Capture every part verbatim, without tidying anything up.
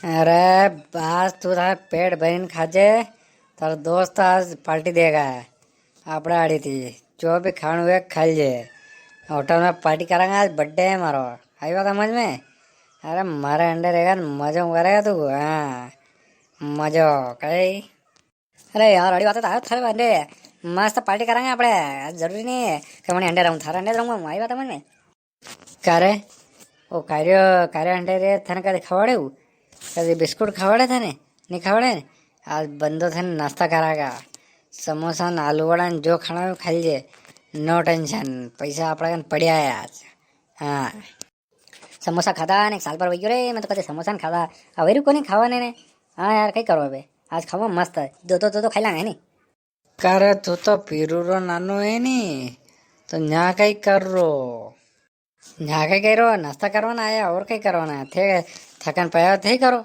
अरे बास, तू थारे पेट भरीन खाजे, थारा दोस्त आज पार्टी देगा है। आपड़ा आड़ी थी, जो भी खाणू है खा लीजे। होटल में पार्टी करांगा, आज बर्थडे है मारो। आई बात समझ में? अरे मारे अंडे रहेगा न, मजो करेगा तू। हाँ, मजो। कई? अरे यार, अड़ी बात है, थारे थारे अंडे मस्त पार्टी करांगा आपड़े। आज जरूरी नहीं है कि मैं अंडे रहूं, थारे अंडे रहूंगा, आई बात समझ में? कारे, ओ कार्यो, कारे अंडे रे, थने कदे खवाड़े हूँ? कदे बिस्कुट खवाड़े थने? नहीं खवाड़े ने? आज बंदो थने नाश्ता करागा। समोसा न आलू वड़ा न जो खाना हो खा लीजे। No tension, पैसा आपड़ा कन पड़िया है आज। हाँ। समोसा खादा ने एक साल भर वई गयो रे, मैं तो कदे समोसा न खादा। अवेरू कोनी खावा ने ने। हाँ यार, कई करो अबे? आज खावा मस्त है। दो, दो, दो, दो खाई लांगे नी। कारे, तू तो पीरू रो नानो है नी, तो न्या कई कर रो? न्या कई कर रो? नाश्ता करवा ना आया, और कई करवा ना? थे थकन पाया, थे ही करो।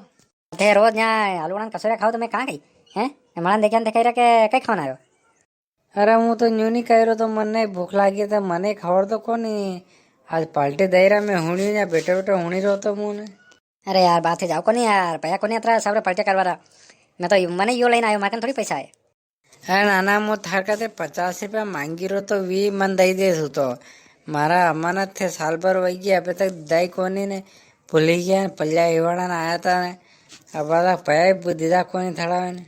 थे रोज न्या आलू वड़ा न कसोरिया खाओ तो मैं कहाँ गई? हैं? मैं मना देखिया न दिखाई रहा के कई खावा ना आयो? अरे, हूँ तो न्यू नी कह रो, तो मने भूख लागी, तो मने खबर तो कोनी। आज पार्टी दे रहा, मैं हुणी या बैठे बैठे हुणी रो तो मुने। अरे यार, बात है जाओ कोनी यार, पया कोनी अतरा सबरे पार्टी करवा रहा। मैं तो मने यो लेने आयो, मारे कन थोड़ी पैसा है। अरे नाना, मु थार का ते पचास रुपया मांगी रो तो वी मन दई दे तू तो। मारा अमानत थे साल भर वई गया, अबे तक दई कोनी ने, भूली गया, पल्ला हिवाड़ा ना आया था ने। अब आदा पया ही दीदा कोनी थाड़ा ने।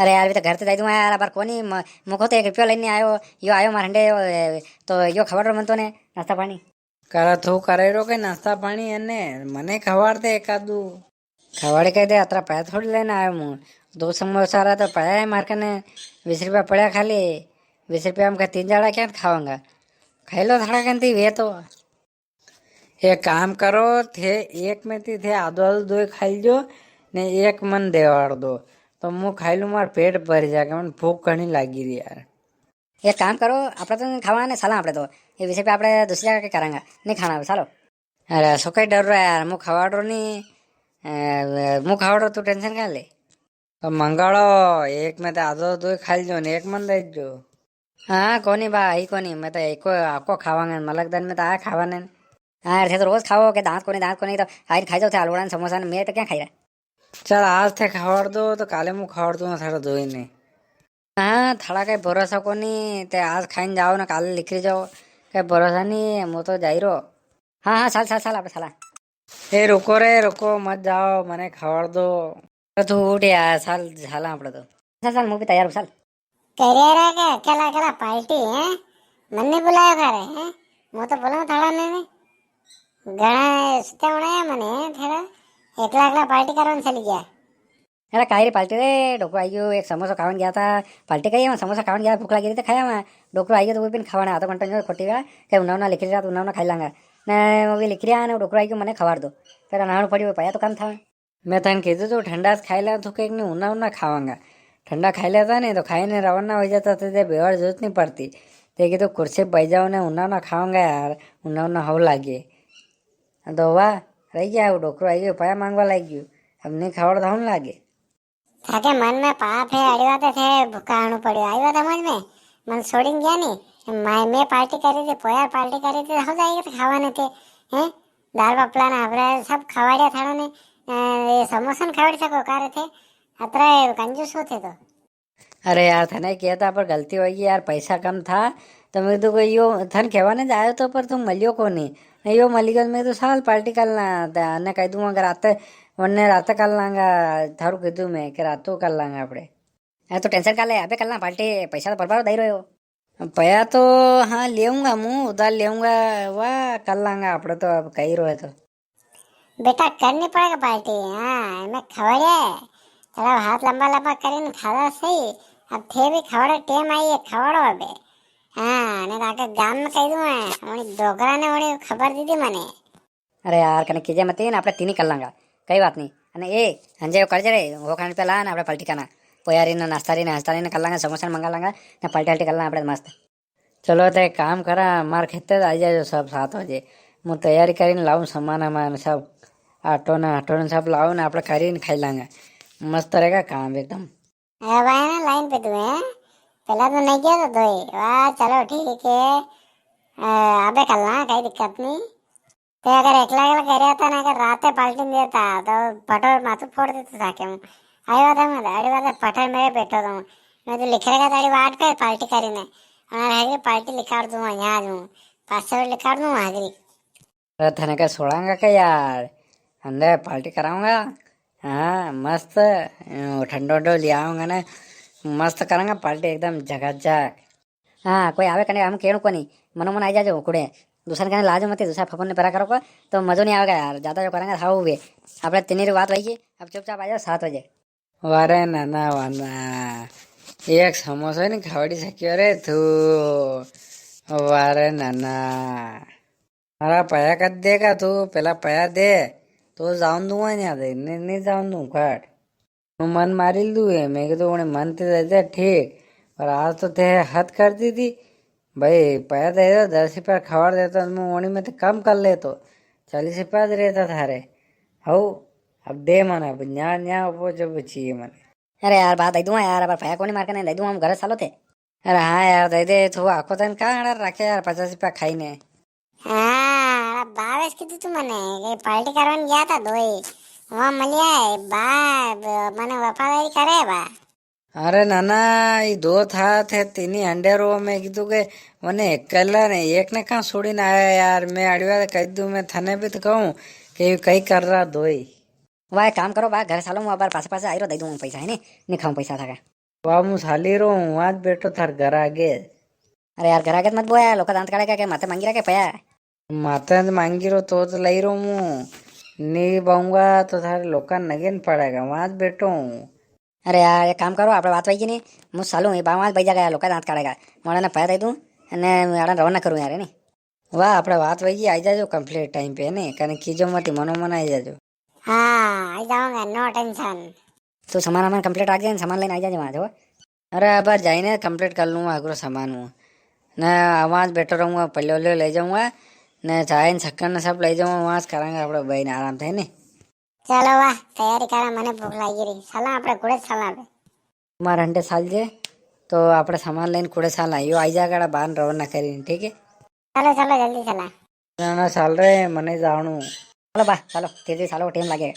अरे यार, वी तो घर ते दई दूंगा यार, अबार कोनी, म-, मुखो तो एक रुपयो लेने आयो, यो आयो मार हंडे, यो, ए, तो यो खबर रो मन तो ने, नाश्ता पानी। करा थू करे रो के नाश्ता पानी अने मने खवाड़ दे एकादू। खवाड़ के दे, अतरा पैसा थोड़ी लेने आयो मु। दो समोसा रहा तो पया है मार कने, बीस रुपया पड़ा खाली। बीस रुपया में का तीन जणा क्या खावांगा? खाई लो थोड़ा कन थी वे तो। एक काम करो, थे एक में थी थे आधो आधो दो खाई लो, ने एक मन देवाड़ दो, तो मु खाई लूँ, मार पेट भर जाएगा, मन भूख घणी लागी री यार। एक काम करो, आपणे तो खावा ने साला आपणे तो, ये विषय पे आपणे दूसरी जगह के करांगा, नहीं खाना अब, सालो। अरे, असो कई डर रहा यार, मु खवाड़ रो नहीं, ए, मु खवाड़ रो, तू tension का ले? तो मंगाड़ो, एक में तो आधो दो खा लीजो ने, एक मन दे जो। हाँ, कोनी बा, ही कोनी, मैं तो एको, आपको खावांगे, मलक दन में तो आया खावा ने। हाँ यार, थे तो रोज खाओ के दांत कोनी, दांत कोनी, तो आइन खाई जाओ थे आलूड़ा ने समोसा ने, मैं तो क्या खाई रहा। चल, आज थे खवाड़ दो, तो काले मु खवाड़ दूंगा थारा दोई ने। हाँ, थारा कई भरोसा कोनी, ते आज खाइन जाओ ना, काले लिखरी जाओ, कई भरोसा नहीं, मु तो जाई रो। हाँ, हाँ, साल, साल, साल, आपणे साला। ए, रुको रे, रुको, मत जाओ, मने खवाड़ दो। तो तू उठ यार, साल, साला आपणे तो। साल, साल, मु भी तैयार हूँ, साल। करे रे के अकेला अकेला पार्टी है, मने बुलायो करे है, मु तो बोला थाड़ा ने, ने। घणा सुते होना है मने, थाड़ा एकला एकला पार्टी करवाने चली गया। अरे काई री पार्टी रे, डोकरो आई गयो, एक समोसा खावन गया था, पार्टी कही है, समोसा खावन गया, भूख लगी रही तो खाया मैं, डोकरो आई गयो तो वो भी खावाना, आधो घंटा जो खोटी हुआ, के उन्ना उन्ना लिख रहा तो उन्ना उन्ना खाई लांगा, ने वो भी लिख रहा ने, डोकरो आई गयो, मने खवाड़ दो, फिर अनाड़ पड़ी, वो पाया तो कम था। मैं तने कीधु तो ठंडा से खाई ले, तो के नहीं उन्ना उन्ना खावांगा, ठंडा खाई लेता नहीं तो खाई ने रवाना हो जाता, तो दे बेवार जरूरत नहीं पड़ती। ते कीधु कुर्सी पे बैठ जाओ ने, उन्ना उन्ना खावांगा यार, उन्ना उन्ना हो लागे। तो वाह, रह गया वो डोकरो आई गयो, पाया मांगवा लाग गयो। अब नहीं खावड़ धावन लागे। थाके मन में पाप है, अड़ी बात थे भूखा आणू पड़्यो, आई बात समझ में? मन छोड़ीन गया नहीं, मैं, मैं पार्टी करी थी, पोयार पार्टी करी थी, हो जाएगा तो खावा ने थे, हैं? दाल पपला ना हबरा सब खवाड़िया थाड़ा ने, अ, ये समोसा न खवाड़ी सको, का रे थे? अतरा कंजूस हो थे तो। अरे यार, थने किया था, पर गलती होगी यार, पैसा कम था, तो मैं तो कोई यो थन खेवा ने जायो तो, पर तू मलियो कोनी। नहीं, यो मली गयो, मैं तो साल पार्टी कर ला, त-, अने कह दूंगा, अगर रात, वन्ने रात कर लांगा, थारू कीधु मैं, कि रात कर लांगा आपड़े। अरे तो tension का ले, अबे कर ला पार्टी, पैसा तो परबार दई रहो। पया तो हाँ, लेऊंगा, मु उधार लेऊंगा, वाह, कर लांगा आपड़े तो, अब कही रहो है तो। बेटा, करनी पड़ेगा पार्टी। हाँ, मैं खवड़े, थोड़ा हाथ लंबा लंबा करीने खादा सही। अब थे भी खवड़े, टेम आई है, खवड़ो अबे। हाँ, नहीं तो आके गाम में कह दूं मैं, उनी डोकरा ने उनी खबर दी थी मने। अरे यार, कने कीजे मती ना, आपणे तीन ही कर लांगा, कई बात नहीं। अने ए, हंजे यो कर जे रे, वो खाने पे ला ना, आपणे पार्टी करना। पोयारी ना, नाश्ता री ना, नाश्ता री ना कर लांगा, समोसा मंगा लांगा, ना पार्टी वार्टी कर लांगा आपणे मस्त। चलो, तो एक काम करा, मार खेते आ जाओ सब सात बजे। मु तैयारी करीने लाऊं सामान वामान सब, आटो ने, आटो ने सब लाओ ने, आपणे करीने खाई लांगा। मस्त रहेगा काम एकदम। अरे भाई ना लाइन पे तू है, पहला तो नहीं किया था दोई। वाह, चलो ठीक है। अ, अबे कर ला, कई दिक्कत नहीं। ते अगर एकला एकला करिया था ना, अगर राते पार्टी नी देता, तो पटोर माथू फोड़ देता था के हूँ। आई बात है, मैं अड़ी बात है, पटोर मेरे बैठो तो हूँ। मैं तो लिख रखा था, अड़ी वाट पे पार्टी करी ने। और हाजिरी पार्टी लिखाड़ दूंगा, यहाँ आ जाऊँ। पाँच सौ लिखाड़ दूंगा हाजिरी। अरे, थने का छोड़ांगा क्या यार? अंदर पार्टी कराऊंगा। हाँ, मस्त, अ, ठंडो ठंडो ले आऊंगा ना। मस्त करांगा पार्टी एकदम झकाझक। हाँ, कोई आवे कने हम केणु कोनी, मनो मन आई जाजो कुड़े। दूसरा कने लाजो मती, दूसरा फफन ने परा करो को, तो मजो नी आवेगा यार, ज्यादा जो करांगा हाउ हुए। आपणे तीनी री बात वही, अब चुपचाप आ जाओ सात बजे। वारे नाना वाना, एक समोसो नी खावड़ी सकियो रे तू। वारे नाना, मारा पया कद देगा तू, पेला पया दे, तो जाऊन दूंगा नी, नी, नी जाऊन दूं काट। मन मारी लू है, मैं तो उन्हें मन ते दे दे, ठीक, पर आज तो ते हद कर दी थी। भाई, पया दे दो, दस रुपया खबर देता तो मैं उन्हीं में तो कम कर लेतो, चालीस रुपया दे रहता थारे। हऊ, अब दे मने, अब न्या, न्या वो जब चाहिए मने। अरे यार, बात दे दूंगा यार, अब पया कोनी मार के नी दे दूंगा, हम घर सालो थे। अरे हाँ यार, दे दे, तू आखो तन का रखे यार, पचास रुपया खाई ने। हाँ, अरे बावेश की तू मने, ये पार्टी करवाने गया था दोई। वहाँ मलिया है, बा, ब-, मने वफादारी करे बा। अरे नाना, ई दो था थे तीनी हंडेरो, मैं कीधु के मने एकला ने, एक ने कहाँ छोड़ी ना आया यार, मैं अड़वा कह दूं, मैं थने भी तो कहूँ कि कई कर रहा दोई। वाह, एक काम करो बा, घर सालो, मु अबार पासे पासे आई रो, दे दूं पैसा, है नी, नी खाऊं पैसा था का। वाह, मु साली रो हूँ, आज बैठो थार घर आगे। अरे यार, घर आगे मत बोया, लोका दांत काढ़ेगा के माते मांगी रखे पया। माते मांगी रो तो, तो लई रो मु, नी बाऊंगा तो थारे लोका नगे नी पड़ेगा, वां बैठो हूँ। अरे यार, एक काम करो, आपणे बात वही की नी, मु सालू ही बावां भाई जागा, लोका दांत काढ़ेगा, मोड़ा ने पया दे दूं, अने आड़ा रवाना करूं यार, है नी। वाह, आपणे बात वही की, आई जाजो complete time पे, है नी, कने कीजो मती, मनो मन आई जाजो। हाँ, आई जाऊंगा, no tension। तो सामान वामान complete आ गया, सामान लेने आई जाजो वां जो। अरे, अब जाइने complete कर लूंगा अगरो सामान हूँ। ने आवाज बैठो रहूंगा, पल्ले उल्ले ले जाऊंगा, ने चाय ने शक्कर ने सब ले जाऊंगा, वां से करांगा आपणे भाई ने आराम थे ने। चलो वाह, तैयारी करा, मने भूख लागी रही। साला आपणे कुड़े साला बे। मार हंडे साल जे, तो आपणे सामान लेने कुड़े साला, यो आई जागड़ा बान रवाना करीने, ठीक है? चलो, चलो, जल्दी चला। ना, ना, साल रे, मने जाणू। चलो बा, चलो, तेजी सालो, time लागे।